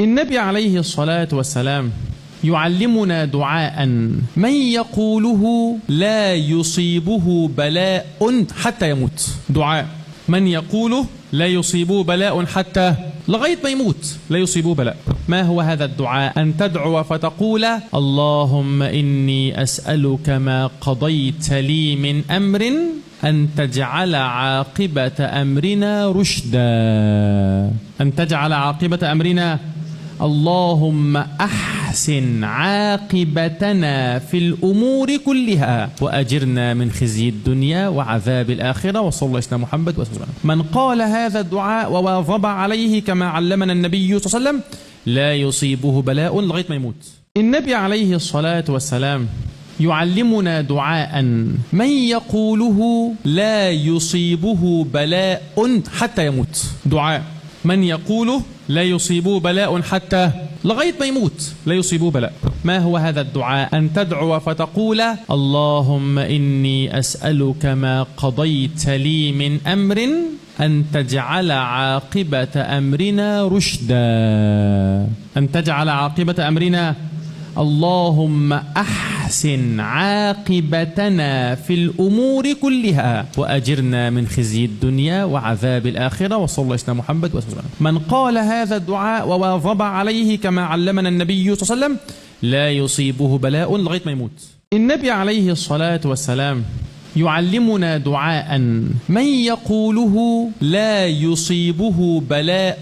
النبي عليه الصلاة والسلام يعلمنا دعاء من يقوله لا يصيبه بلاء حتى يموت. دعاء من يقوله لا يصيبه بلاء حتى لغاية ما يموت، لا يصيبه بلاء. ما هو هذا الدعاء؟ أن تدعو فتقول: اللهم إني أسألك ما قضيت لي من أمر أن تجعل عاقبة أمرنا رشدا، أن تجعل عاقبة أمرنا. اللهم أحسن عاقبتنا في الأمور كلها وأجرنا من خزي الدنيا وعذاب الآخرة، وصلى الله على محمد وسلم. من قال هذا الدعاء وواظب عليه كما علمنا النبي صلى الله عليه وسلم لا يصيبه بلاء لغاية ما يموت. النبي عليه الصلاة والسلام يعلمنا دعاء من يقوله لا يصيبه بلاء حتى يموت. دعاء من يقوله لا يصيبه بلاء حتى لغاية ما يموت، لا يصيبه بلاء. ما هو هذا الدعاء؟ أن تدعو فتقول: اللهم إني أسألك ما قضيت لي من أمر أن تجعل عاقبة أمرنا رشدا، أن تجعل عاقبة أمرنا. اللهم أحسن عاقبتنا في الأمور كلها وأجرنا من خزي الدنيا وعذاب الآخرة، وصلى الله على محمد وسلم. من قال هذا الدعاء وواظب عليه كما علمنا النبي صلى الله عليه وسلم لا يصيبه بلاء لغاية ما يموت. النبي عليه الصلاة والسلام يعلمنا دعاء من يقوله لا يصيبه بلاء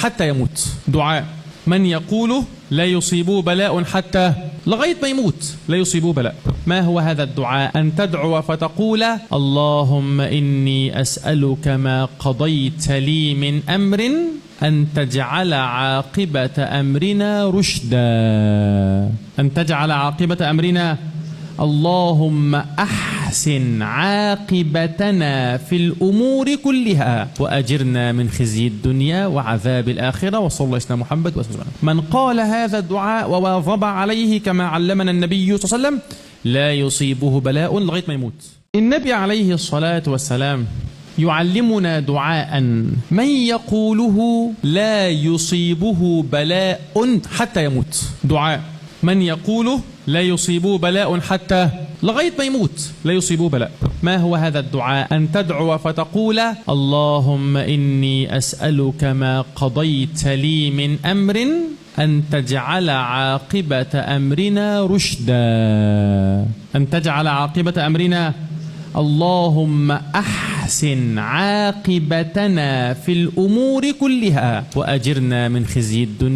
حتى يموت. دعاء من يقوله لا يصيبه بلاء حتى لغاية ما يموت، لا يصيبه بلاء. ما هو هذا الدعاء؟ أن تدعو فتقول: اللهم إني أسألك ما قضيت لي من أمر أن تجعل عاقبة أمرنا رشدا، أن تجعل عاقبة أمرنا. اللهم أحسن عاقبتنا في الأمور كلها وأجرنا من خزي الدنيا وعذاب الآخرة، وصلى الله على محمد وسلم. من قال هذا الدعاء وواظب عليه كما علمنا النبي صلى الله عليه وسلم لا يصيبه بلاء لغاية ما يموت. النبي عليه الصلاة والسلام يعلمنا دعاء من يقوله لا يصيبه بلاء حتى يموت. دعاء من يقوله لا يصيبه بلاء حتى لغاية ما يموت، لا يصيبه بلاء. ما هو هذا الدعاء؟ أن تدعو فتقول: اللهم إني أسألك ما قضيت لي من أمر أن تجعل عاقبة أمرنا رشدا، أن تجعل عاقبة أمرنا. اللهم أحسن عاقبتنا في الأمور كلها وأجرنا من خزي الدنيا.